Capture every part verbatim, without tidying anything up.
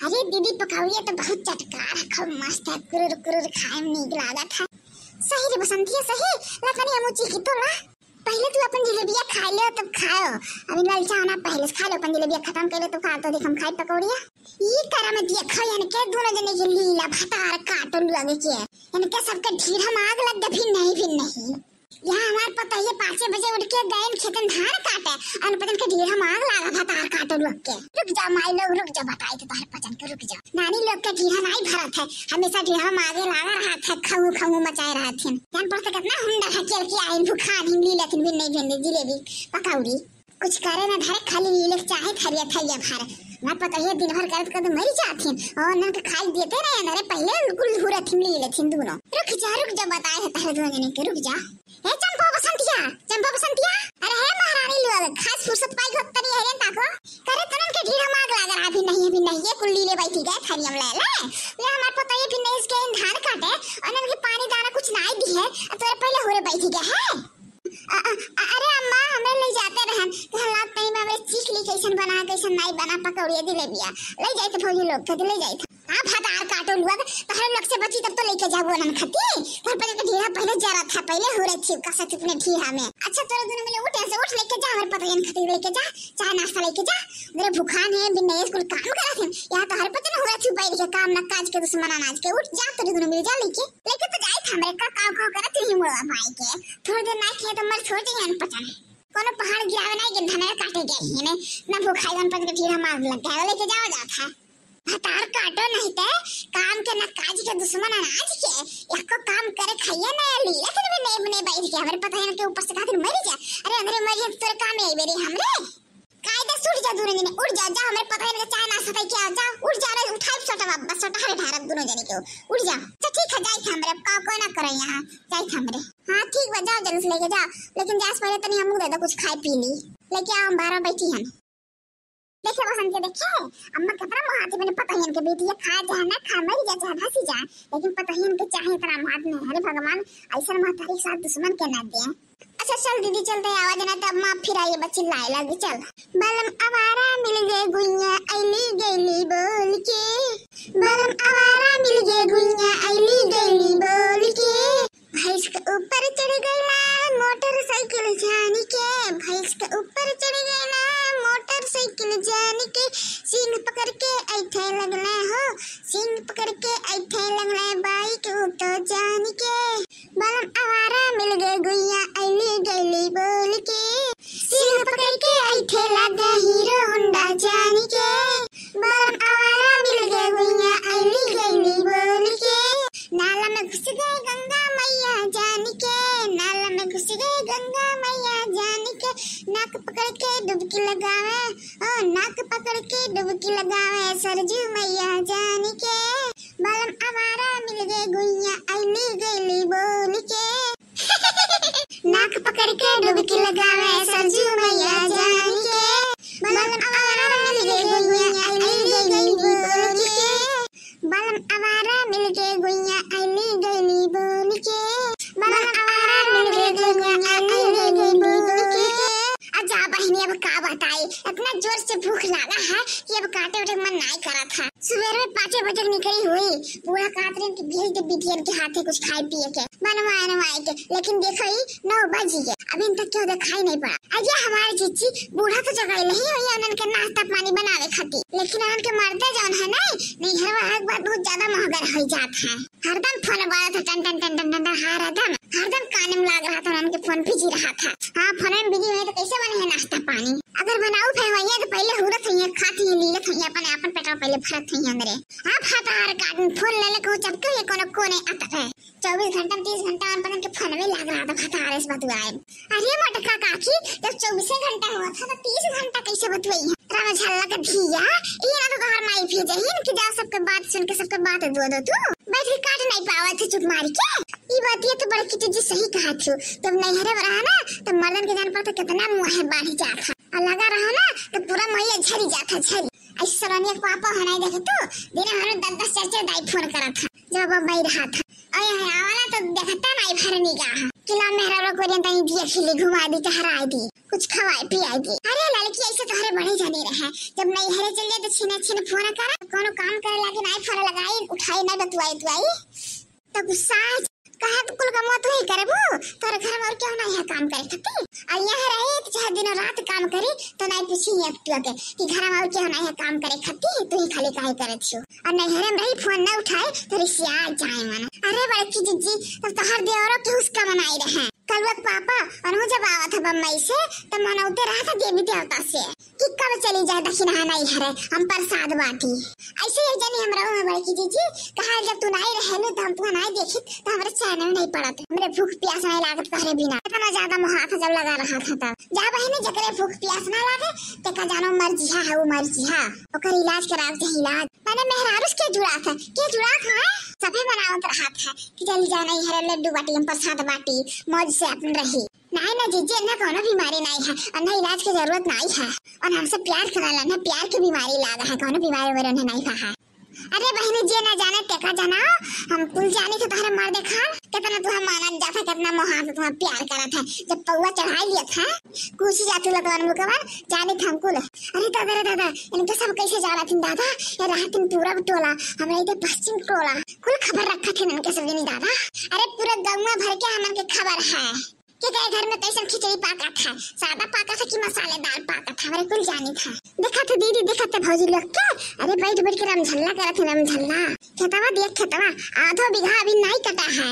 अरे दीदी, पकौड़िया तो बहुत चटकार है, खूब मस्त है, कुरुर कुरुर खाए में नीक लागत है। सही रे बसंतिया, सही। ला तनी हमू चीखी तो ला। पहले तू अपन जिलेबिया खा ले, तब खाओ। अभी ललचा होना, पहले से खा लो अपन जिलेबिया, खत्म कर ले, तब खा। तो देख हम खाई पकौड़िया। ई करा में देखो इनके दोनों जने के लीला, भतार काटो लगे के। इनके सबके ढीढ़ा में आग लग गया, फिर नहीं, फिर नहीं। यहाँ हमार पतोहिया पाँचे बजे उठ के गए खेतन धान काटे, अन पतन के ढीढ़ा में आग लागा भतार काटो लोग के। रुक जा माई लोग, रुक जा, बताई तो तोहर पचन के, रुक जा। नानी लोग के ढीढ़ा नहीं भरत है, हमेशा ढीढ़ा में आगे लागा रहत है, खऊ खऊ मचाए रहत है। जान पड़त है कितना हुंडा हकेल के आइन भुखान हिमली लेकिन भी नहीं भेल जिलेबी पकौड़ी। कुछ करे ना धरे, खाली लीले के चाहे थरिया थरिया भर। ना पतोहिया दिन भर करत करत मरी जाथिन, और उन्हन के खाई देते रहे अंधारे, पहले बिल्कुल हुरथिन ली लेथिन दोनों। रुक जा, रुक जा, बताए है तहरे दोनों जने के, रुक जा। ए चंपा बसंतिया, चंपा बसंतिया, अरे हे महारानी लोग, खास फुर्सत पाई हो तनी हेरेन ताको। करे तनन के ढीढ़ा माग लाग रहा, अभी नहीं, अभी नहीं, ये कुल लीले बैठी गए थरिया में ले ले। ये हमार पतोहिया फिर नहीं इसके धान काटे, उन्हन के पानी दाना कुछ ना दिए, तोरे पहले हुरे बैठी गए है। अ-, अ-, अ-, अरे अम्मा, हमरे ले जाते रहन, तो हम लात नहीं में हमरे चीख ली, कैसन बना, कैसन नहीं बना, पकौड़िया जिलेबिया। ले जाइत भौजी लोग के, ले जाइत। हाँ, भतार काटो लोग, तोहरे लोग से बची तब तो लेके जाबो नन खती। तोहर पति के ढीढ़ा पहले जरा था, पहले हो रही थी, कसा थी अपने ढीढ़ा में। अच्छा, तोरे दोनों मिले उठ, यहाँ से उठ, लेके जा, हमरे पतोहियन खती लेके जा, चाय नाश्ता लेके जा। मेरे भुखान है, बिन नहीं स्कूल काम करत हैं, यहाँ तोहरे पति न हो रही थी, बैठ के काम ना काज के, दुश्मन अनाज के। उठ जा, तोरे दोनों मिले जा लेके। लेके तो जाए था हमरे का, काव काव करत रही मुड़वा भाई के। थोड़ी देर ना किए तो मर छोड़ जाइए अनपचन। कोनो पहाड़ गिरावे नहीं के धनवे काटे गए ही ने, ना भुखाई अनपचन के ढीढ़ा मार लग गए, लेके जाओ जात है। भतार काटो नहीं ते, काम के ना काज के, दुश्मन अनाज के, एको काम करे खाइए ना ली, लेकिन भी नहीं, नहीं बैठ के, हमरे पतोहियन के ऊपर से खातिर मरी जा। अरे अंदरे मरी जा, तोरे काम है मेरे हमरे। कायदे से उठ जा दोनों जने, उठ जा, जा, हमरे पतोहियन के चाय नाश्ता दे के आ, जा, उठ जा, नहीं उठाई सोटा बाबा, सोटा हरे ढारब दोनों जने के, उठ जा। अच्छा ठीक है, जाई था हमरे, अब का कोई ना करे यहाँ, जाई था हमरे। हाँ ठीक बा, जाओ जल्दी से लेके जाओ, लेकिन जाए से पहले तनी हमू दे दो कुछ खाए पी ली, लेके आओ, हम बाहर में बैठी हन। देखे बसंत के, देखे अम्मा कितना मुहाती बने पतोहियन के, बेटी ये खाए चाहे ना खाए, मरी जा चाहे धसी जा, लेकिन पतोहियन के चाहे इतना मुहात नहीं। अरे भगवान, ऐसा महतारी के साथ दुश्मन के ना दे। अच्छा चल दीदी, चल दे आवाज ना, तब माँ फिर आई बच्ची लाए लगी, चल। बलम आवारा मिल गए गुइया, ऐली गैली बोल के। बलम आवारा मिल गए गुइया, ऐली गैली बोल के। भैंस के ऊपर चढ़ गइला मोटरसाइकिल जानी के, भैंस के ऊपर चढ़ गइला मोटरसाइकिल जानी के। सींग पकड़ के ऐठे लगला हो, सींग पकड़ के ऐठे लगला बाइक ऊ तो जानी के। बलम आवारा मिल गए गुइया, ऐली गैली बोल के। सींग पकड़ के ऐठे लगा हीरो होंडा जानी के। बलम आवारा मिल गए गुइया, ऐली गैली बोल के। नाला में घुस गए गंगा मैया जानी के, नाला में घुस गए गंगा मैया जानी के। नाक पकड़ के डुबकी लगावे, ओ नाक पकड़ के डुबकी लगावे सरजू मैया जानी के। बलम आवारा मिल गए गुइया, ऐली गैली बोल के। नाक पकड़ के डुबकी लगावे सरजू मैया जानी के। बलम आवारा मिल गए गुइया, ऐली गैली बोल के। बलम आवारा मिल गए गुइया, ऐली गैली बोल के। बलम आवारा मिल गए गुइया, ऐली गैली बोल के। अच्छा बहिनी, अब का बताई, इतना जोर से भूख लागा है कि अब काटे उठे के मन नाई करत है। सुबह में पाँचे बजे निकली हुई, बूढ़ा कहत रहे कि भेज दे बिटियन के हाथे कुछ खाए पिए के, बनवाए बनवाए के, लेकिन देखो ई नौ बज गए, अभी तक क्यों दिखाई नहीं पड़ा। अरे हमारे जीजी, बूढ़ा तो जगह नहीं हुई उन्हन के नाश्ता पानी बनावे खातिर, लेकिन उन्हन के मर्दे जौन है ना, नैहर वाला के बाद बहुत ज्यादा महगर हो जात है। हरदम फोन बाजत है, टन टन टन टन टन टन, हरदम, हरदम काने में लाग रहा था, उनके फोन बिजी रहा था। हाँ, फोन में बिजी हुए तो कैसे बने है नाश्ता पानी? अगर बनाऊ थे वही तो पहले हुरत हुई है, खाती है, लीलत हुई है, अपने अपन पेट में पहले भरत हुई है अंदरे। हाँ, फटार काटन फोन ले ले को चपके हुए कोनो कोने अटक है। चौबीस घंटा में तीस घंटा उन पतन के फोन में लाग रहा था, फटारे से बतुआए। अरे मटका काकी, जब चौबीसे घंटा हुआ था तो तीस घंटा कैसे बतुआई है? रामा झल्ला का धिया, ये ना तो तोहार माई भेजे ही कि जाओ सबके बात सुन के सबके बात दो दो तू। बैठ के काट नहीं पावा थे चुप मार के। ई बात ये तो बड़की जीजी सही कहा थी। जब नैहरे में रहा ना, तब मर्दन के जान पर तो कितना मुँह है बाढ़ी जात है। और लगा रहा ना, तो पूरा मैया झरी जात है, झरी। ऐसे सलोनिया के पापा है नहीं देखे तू, दिन भर में दस दस चार चार दाई फोन करत है, जब अब मैं रहा था। और यहाँ आवाला तो देखता नहीं भर निगाह। किला मेहरा रो कोरियन तनी दिया खिली घुमा दी, टहराए दी। कुछ खवाए पियाए दे। अरे लड़की, ऐसे तोहरे बड़े जाने रहे, जब नैहरे चल जाए तो छिने छिने फोन करा, कोनो काम करे लागे नाई फोन लगाई, उठाई ना, बतुआई तुआई। तो गुस्सा है, कहा तो कुल कमवा तू ही करबू, तोरे घर में और केहू नाई है काम करे खातिर? और यहाँ रही तो चाहे दिनों रात काम करी तो नाई पूछी एक टुआ के कि घर में और केहू नाई है काम करे खातिर, तू ही खाली काहे करे छियो? और नैहरे में रही फोन ना उठाए तो रिसिया जाए मन। अरे बड़की जिज्जी, तब तोहर देवरो के उसका मनाई रहे। कलुआ के पापा, अनहु जब आवत है बम्बई से, तब मनौते रहा था देवी देवता से कि कब चली जाए दक्षिणा नैहरे, हम प्रसाद बाटी। ऐसे ही जानी हम रहू में बड़की जिज्जी, कहा जब तू नाई रहेलू तो हम तुहा नाई देखित तो हमरे चैन में नहीं पड़त, हमरे भूख प्यास नहीं लागत तोहरे बिना। इतना ज्यादा मोहात जब लगा रहा था तब। जा बहिनी, जकरे भूख प्यास ना लागे, तेका जानो मर जिहा है, वो मर जिहा, ओकर इलाज करावे के इलाज। माने मेहरारू से के जुड़ात है, के जुड़ात है? सभे बनावत रहत है कि चली जाए नैहरे, लड्डू बाटी, हम प्रसाद बाटी, मौज से अपन रही। नाई ना जिज्जी, ना कोनो बीमारी नाई है, और ना इलाज के जरूरत नाई है, और हमसे प्यार करला, ना प्यार के बीमारी लागा है, कोनो बीमारी उमारी उन्हें नाई है। अरे बहिनी, जे ना जाने तेका जाना, हम कुल जानी थे तोहरे मर्दे खान, कितना तुहा मानत जाता, कितना मोहात तुहा प्यार करत है, जब पौआ चढ़ाई लिया था, कुछ जातू लतवन मुकवन, जानी थे हम कुल। अरे दादा रे दादा, इनके सब कैसे जाना थी दादा, ये रात दिन पूरा टोला, हमरा इधर पश्चिम टोला, कुल खबर रखा थे इनके सब दिन दादा। अरे पूरा गौवा भर के हमन के खबर है कि तेरे घर में कैसन खिचड़ी पाकत है, सादा पाकत है कि मसालेदार पाकत है, हमरे कुल जानी था। देखा थे दीदी, देखा थे भौजी लोग के, अरे बैठ बैठ के रमझल्ला करत है, रमझल्ला। खेतवा देख खेतवा, आधो बीघा अभी नाई कटा है।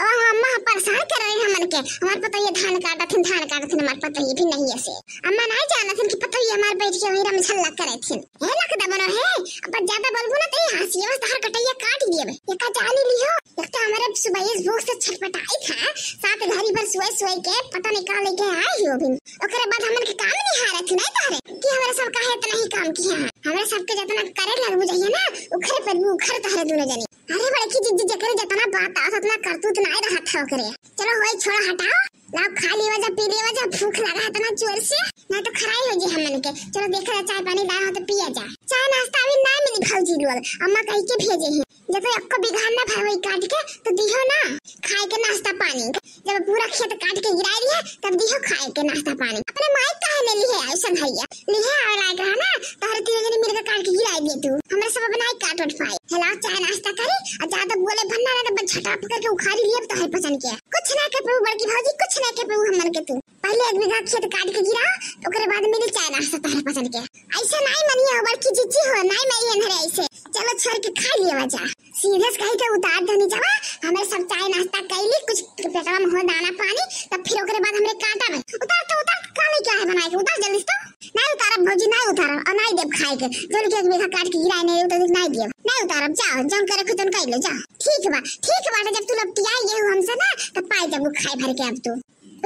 और अम्मा परेशान कर रही हमन के, हमार पतोहिया धान काटत हिन, धान काटत हिन, हमार पतोहिया भी नहीं ऐसे। अम्मा नाई जानत हिन कि पतोहिया हमार बैठ के वहीं रमझल्ला करे थिन। हे लकदा बनो हे, अब ज्यादा बोलबू ना तो ये हंसिया बस तोहर कटैया काट दिए बे। एका जाली लिहो, एक तो हमारे सुबह इस भूख से छटपटाई था, सात घड़ी भर सोए सोए के पता नहीं का लेके आए ही हो बिन। ओकरे बाद हमन के काम नहीं हारत ही नहीं तोहरे कि हमारे सब काहे इतना ही काम किया है। हमारे सबके जितना करे लगबू जाइए ना, उखरे पर भी उखर तोहरे दोनों जनी। अरे बड़की जिज्जी, जकरे जितना बात आवत, उतना करतूत नाय रहत है ओकरे। चलो होई, छोड़ा, हटाओ, लाओ खा लेवा जा, पी लेवा जा, भूख लगा है इतना जोर से, ना तो खराई हो जाए हमन के। चलो देखा जा, चाय पानी लाए हो तो पिया जा। चाय नाश्ता अभी ना मिली भौजी लोग, अम्मा कही के भेजे हैं। जब तो एक्को बिगहा ना भर होई काट के तो दिहो ना खाए के नाश्ता पानी। जब पूरा खेत काट के गिराई दिया तब दिहो खाए के नाश्ता पानी। अपने माई काहे ले लिहे ऐसा भैया? लिहे आवे लायक रहा ना, तोहरे तीनों जने मिलके काट के गिराई दिए तू। हमरा सब अपना ही काट उठ पाए। हेला, चाय नाश्ता करी और ज्यादा बोले भर ना, ना तो बस झटा पकड़ के उखाड़ी लिया तोहरे पसंद के। कुछ ना के पऊ बड़की भौजी, कुछ ना के पऊ हमन के तू। पहले एक बीघा खेत काट के गिरा, ओकरे बाद मिली चाय नाश्ता तोहरे पसंद के। ऐसे नाई मनिया हो बड़की जिज्जी हो, नाई मनिया हरे ऐसे। चलो छोड़ के खा लिया जा। सीधे से कही के उतार देनी जवा, हमें सब चाय नाश्ता कैली, कुछ पेटवा में हो दाना पानी, तब फिर ओकरे बाद हमरे काटा में उतार तो उतार, का लेके आए बनाए के, उतार जल्दी से तो। नाई उतारब भौजी, नाई उतारब, और नाई देब खाए के। जल्दी के एक बीघा काट के गिराए नहीं, उतार नाई देब, नाई उतारब। जाओ, जौन करे खुद कर लो, जाओ। ठीक बा, ठीक बा, जब तू लपटिया ये हमसे ना, तब पाए जब वो खाए भर के अब तू।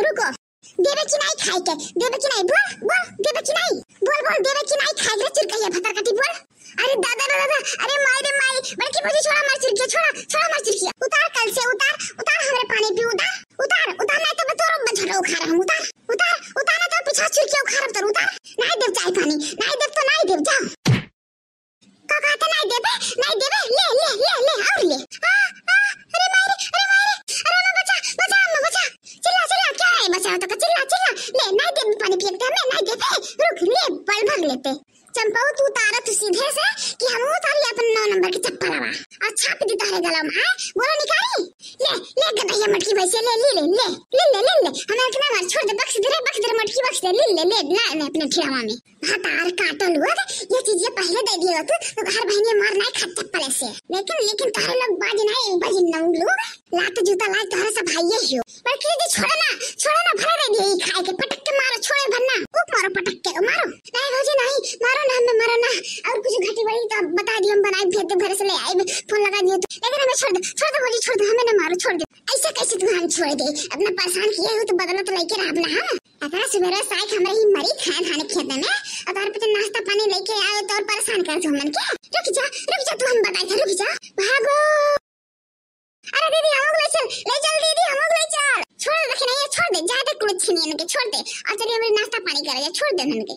रुको, देबे कि नाई खाए के? देबे कि नाई? बोल, बोल, देबे कि नाई? बोल, बोल, देबे कि नाई खाए रे चुरकैया भतर कटी, बोल। अरे दादा रे दादा, अरे माई रे माई, बड़की भौजी छोड़ा हमार चुरकिया, छोड़ा, छोड़ा हमार चुरकिया। उतार कल से, उतार, उतार हमरे पानी पी, उतार, उतार, उतार, नहीं तो मैं तोरो बछड़ो खा रहा हूँ, उतार, उतार, उतार, नहीं तो पीछा चुरकिया उखाड़ब तोर, उतार। नाई देब चाय पानी, नाई देब तो नाई देब, जाओ। का कहत है, नाई देबे, नाई देबे, ले, ले, ले, ले, और ले। आ, आ, अरे माई रे, अरे माई रे, अरे अम्मा बचा, बचा अम्मा बचा। चिल्ला, चिल्ला, क्या है बचा तो का, चिल्ला, चिल्ला। ले, नाई देबे पानी पिए के, हमें नाई देबे। रुक, ले, बल भाग लेते। चंपऊ, तू उतारा तू सीधे से कि हम उतार ले अपन नौ नंबर के चप्पल आवा। और छाप दी तोहरे गला में, हाँ? बोलो निकारी। ले, ले गदहिया मटकी भैंसिया, ले, ले, ले, ले, ले, ले, ले, ले। हमें इतना मार, छोड़ दे, बख्श दे रे, बख्श दे रे, मटकी बख्श दे, ले, ले, ले, ले, ले अपने ठियावा में। भतार काटल हुआ, ये चीज ये पहले दे दिए होते, तो हर बहनिया मार नाई खात चप्पल ऐसे। लेकिन, लेकिन तोहरे लोग बाज नाई, बाज नऊ लोग, लात जूता लाए तोहरे सब भाइये ही हो। पर के जी छोड़ो ना, छोड़ो ना, भले दे दिए, ई खाए के, पटक के मारो, छोड़े भर ना, खूब मारो, पटक के मारो। नहीं भौजी नहीं, मारो ना, हमें मारो ना, और कुछ घटी बढ़ी तो बता दियो, हम बनाए भेज दे, घर से ले आए, फोन लगा दिए तो, लेकिन हमें छोड़ दे, छोड़ दे भौजी, छोड़ दे, हमें ना मारो, छोड़ दे। ऐसे कैसे तू हम छोड़ दे? अपना परेशान किए हो तो बदला तो लेके रह अपना, हाँ? अतरा सुबेरे साइक हमरा ही मरी खाए धान खेत में, और तार पे नाश्ता पानी लेके आए तो और परेशान कर तू हमन के। रुक जा, रुक जा, तू हम बताए थे, रुक जा, भागो। अरे दीदी, हम लोग ले चल, ले चल दीदी, हम लोग ले चल। छोड़ दे, देखे नहीं है, छोड़ दे, जा दे कुल छिनियन के, छोड़ दे। और चलिए हमारे नाश्ता पानी करे जा, छोड़ दे हमन के।